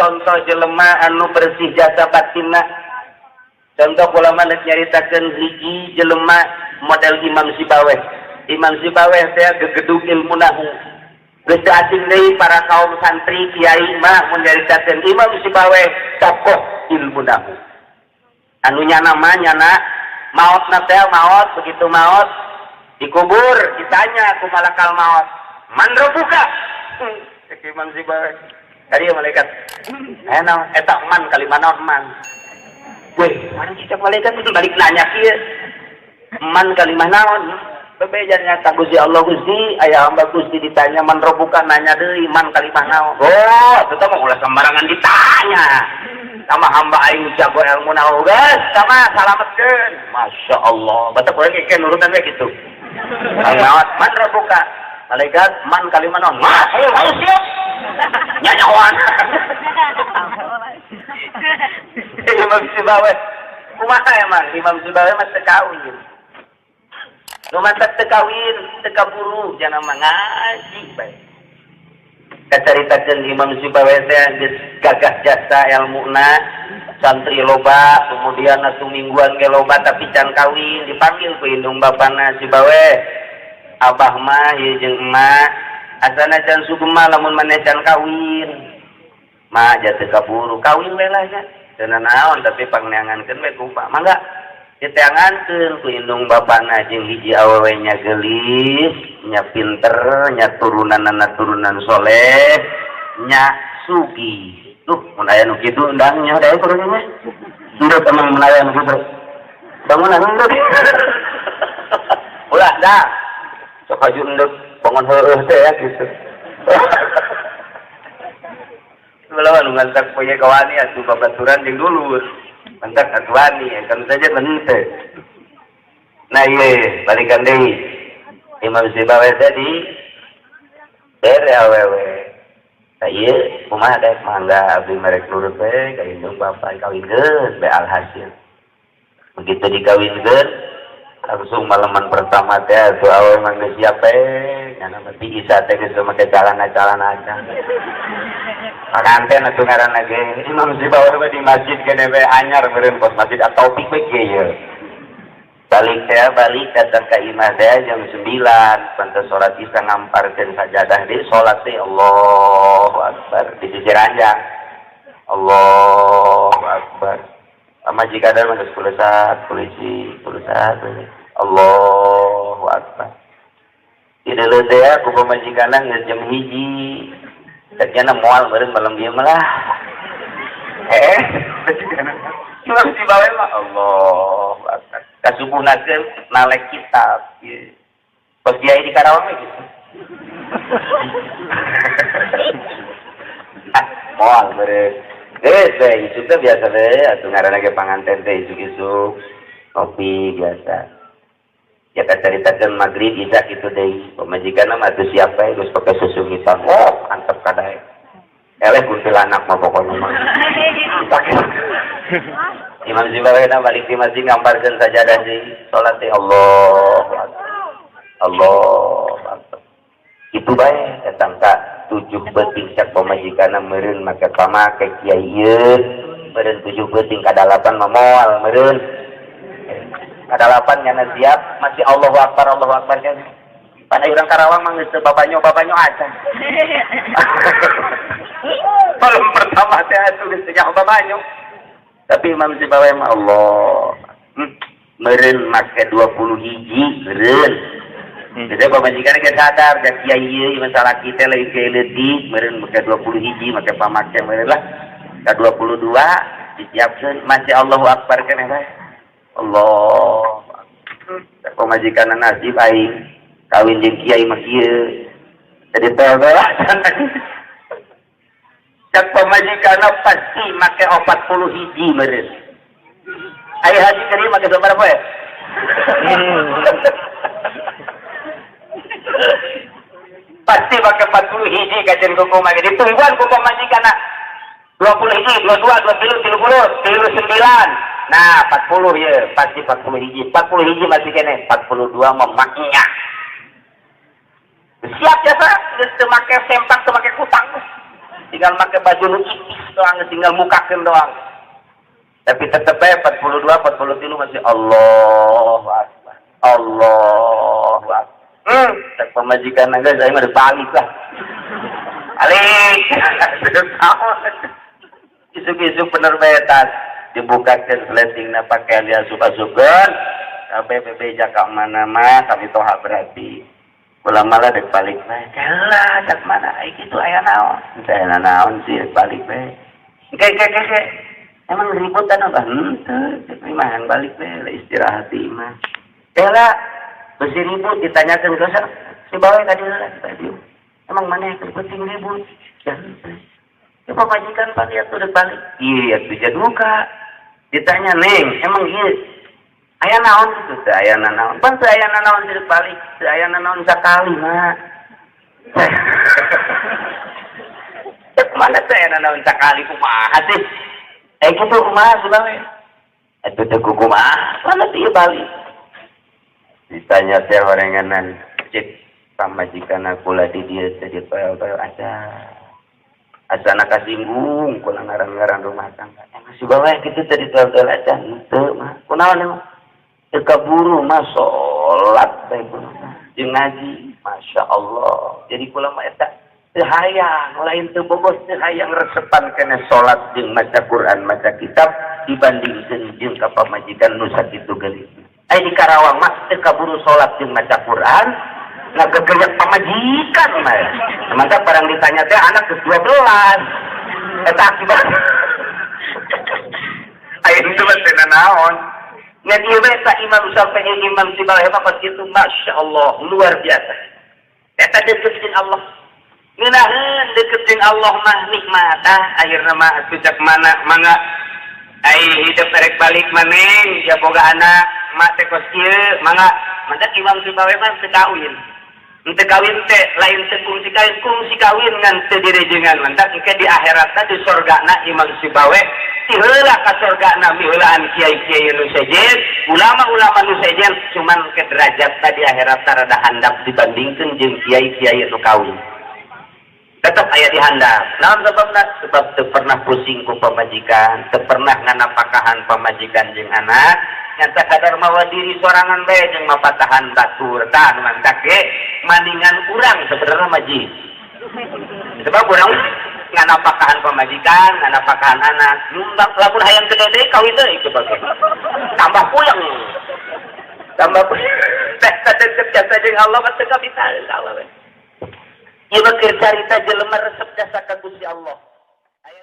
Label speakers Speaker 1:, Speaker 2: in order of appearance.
Speaker 1: Contoh jelema anu bersih jasa batinna. Contoh kula mah nyaritakeun hiji jelema model Imam Sibaweh. Imam Sibaweh teh gegedug ilmu nahu. Geus teu asing deui para kaum santri kiai mah mun nyaritakeun Imam Sibaweh, tokoh ilmu nahu. Anu nyana mah nyana maotna teh maot, begitu maot dikubur, ditanya ku malakal maot, "Man rabbuka?" Cek Imam Sibaweh. Tadi ya malaikat. Eh naon eta man kalimah naon man? Weh, mana cicak malaikat balik nanya kieu. Man kalimah naon? Bebeja nyata Gusti Allah, Gusti, aya hamba Gusti ditanya man rabbuka, nanya deui man kalimah naon. Oh, itu mah ulah sembarangan ditanya. Sama hamba aing jago ilmu nahu geus, sama salametkeun. Masya Allah. Batak urang ge nurutan we kitu. Kang maot man rabbuka. Malaikat man kalimah naon? Mah, ayo ayo siap. Nyanyawan. Imam Sibaweh. Kumaha emang Imam Sibaweh mah teu kawin. Nu matak teu kawin, teu kaburu, jangan mah ngaji bae. Kacaritakeun Imam Sibaweh teh geus gagah jasa ilmuna, santri loba, kemudian atuh mingguan ge loba, tapi can kawin. Dipanggil ku indung bapana, "Sibaweh, abah mah ieu jeung emak asana can sugema lamun maneh can kawin." "Mah, jatuh kaburu kawin we lah nya." Teu naon, tapi pangneangankeun we ku Pak. Mangga. Diteangankeun ku indung bapana jeung hiji awewe, nya geulis, nya pinter, nya turunanana turunan soleh, nya sugih. Tuh, mun aya nu kitu undang nya da kudu mah. Ndek emang mun aya nu kitu. Bangunan ndek. Ulah dah. Sok haju ndek bangun heueuh teh ya gitu. Belawan nu ngantak poe kawani atuh babaturan jeung dulur. Mantak atuh wani kan saja henteu. Nah ieu balikan deui. Imam Sibaweh teh di bere awewe. Nah ieu kumaha dek? "Mangga, abdi merek nurut we ka indung bapa." Kawinkeun be. Alhasil begitu dikawinkeun, langsung malaman pertama teh atuh awewe mah geus siap we, nyana mah ti isa teh geus make calana-calana aja. Pakanten atuh ngaranna ge Imam Sibaweh mah di masjid kene we anyar meureun, pos masjid atau pik we ye. Balik teh, balik datang ke imah teh jam 9, pantas sholat isya, ngamparkeun sajadah di sholat teh, Allahu Akbar di sisi ranjang, Allahu Akbar. Pamajikan mah geus kulesat polisi kulesat, Allahu Akbar. Tidak teh ya ku pamajikanna geus jam 1. Ternyata moal meureun malam ieu mah lah. Eh, Imam Sibaweh mah Allahu Akbar. Kasubuhna nalek kitab. Ieu. Pas kiai di Karawang we gitu. Ah, moal meureun. Geus we isuk teh biasa we atuh, ngaranna ge panganten teh isuk-isuk ngopi biasa. Ya kacaritakeun maghrib isya kitu deui. Pamajikanna mah atuh siap we geus pake susu hitam. Oh, antep kadaek. Eleh kuntilanak mah pokoknya mah. Dipake. Imam Sibaweh balik di masjid, ngamparkeun sajadah di salat teh, Allah Allah Akbar. Itu bae datang ka 7 peuting. Cak pamajikanna, "Meureun make pamake kiai ieu meureun 7 peuting, kadalapan mah moal meureun." Kadalapan nyana siap, masih Allahu Akbar, Allahu Akbar kan. Pada urang Karawang mah geus teu babanyo babanyo aja. Malam pertama teh atuh geus teu nyaho babanyo. Tapi Imam Sibaweh mah Allah. Meureun make 20 hiji meureun. Jadi pamajikan ge sadar da kiai ieu masalah kita lain kiai leutik, meureun make 20 hiji make pamake meureun lah. Ka 22 disiapkeun, masih Allahu Akbar keneh bae. Allah. Pamajikan, "Nasib aing kawin jeung kiai mah kieu." Jadi teh cak pamajikanna pasti make 40 hiji meureun. Aya haji ka dieu make sabaraha poe? Pasti make 40 hiji kajen kuku make ditungguan ku pamajikanna. 20 hiji, 22, 23, 30, 39. Nah, 40 ya, pasti 40 hiji. 40 hiji masih kene, 42 memaknya. Siap jasa, geus teu make sempak, teu make kutang. Tinggal make baju nu ipis doang, tinggal mukakeun doang. Tapi tetep aja 42, 43 masih Allahu Akbar. Allahu Akbar. Cek pamajikan geus saya mah balik lah. Balik. Isuk-isuk bener bae tas dibukakeun sletingna, pakaian diasup-asupkeun sampai bebeja ka mana mah kami toha, berarti kula malah dek balik bae. Kela cak mana ai kitu, aya naon? Teu aya naon sih, dek balik bae. Ke ke ke ke. Emang ributan apa? Henteu, cek mah balik bae istirahat di imah. Kela besi ribut, ditanyakeun ke si bawe tadi lah tadi. Emang mana yang penting ribut? Ya, ya pamajikan pak ya tuh balik. Iya, tuh duka. Ditanya, "Neng, emang iya aya naon gitu?" Teu aya naon. Pan teu aya naon teu balik, teu aya naon sakali mah. Cek mana teu aya naon sakali, kumaha sih? Eh kitu kumaha si bawe? Atuh teu kumaha, mana teu balik. Ditanya teh horenganan, cek pamajikan kula di dieu teh ditoel-toel aja. Asana kasinggung kula ngaran-ngaran rumah tangga. Emang si bawe kitu teh ditoel-toel aja? Henteu mah. Kunaon emang? Teu kaburu mah salat bae jeung ngaji. Masya Allah. Jadi kula mah eta teu hayang, lain teu bogoh, teu hayang resepan kena salat jeung maca Quran, maca kitab dibandingkeun jeung ka pamajikan nu sakitu geulis. Ai di Karawang mah teu kaburu salat jeung maca Quran, ngagegeyak pamajikan mah. Mantap barang ditanya teh anak geus 12. Eta akibat. Aya itu mah teu naon. Ngan ieu we ta Imam Syafi'i, Imam Sibawaih mah pas kitu, Masya Allah, luar biasa. Eta deket jeung Allah. Ngeunaheun deket jeung Allah mah nikmat ah akhirna mah. Atuh cak mana mangga ai hidup erek balik maneng ya boga anak mak teh kos kieu mangga. Mangga Imam Sibawaih mah teu kawin. Teu kawin teh lain teu kungsi kawin, kungsi kawin ngan teu direjengan. Mantak engke di akhiratna, di sorgana, Imam Sibawaih ti heula ka sorgana miheulaan kiai-kiai nu sejen, ulama-ulama nu sejen, cuman ke derajatna di akhirat rada handap dibandingkeun jeung kiai-kiai nu kawin. Tetap aya di handap. Naon sebabna? Sebab teu pernah pusing ku pamajikan, teu pernah nganapakahan pamajikan jeung anak, ngan sakadar mawa diri sorangan bae jeung mapatahan batur. Tah nu mantak ge maningan urang sebenarnya mah ji. Sebab urang nganapakahan pamajikan, nganapakahan anak. Nyumbang lamun hayang gede deui kawin deui coba ge. Tambah puyeng. Tambah puyeng. Teh deket jasa jeung Allah mah teu kabita Allah we. Ieu mah keur carita jelema resep jasa ka Gusti Allah. Aya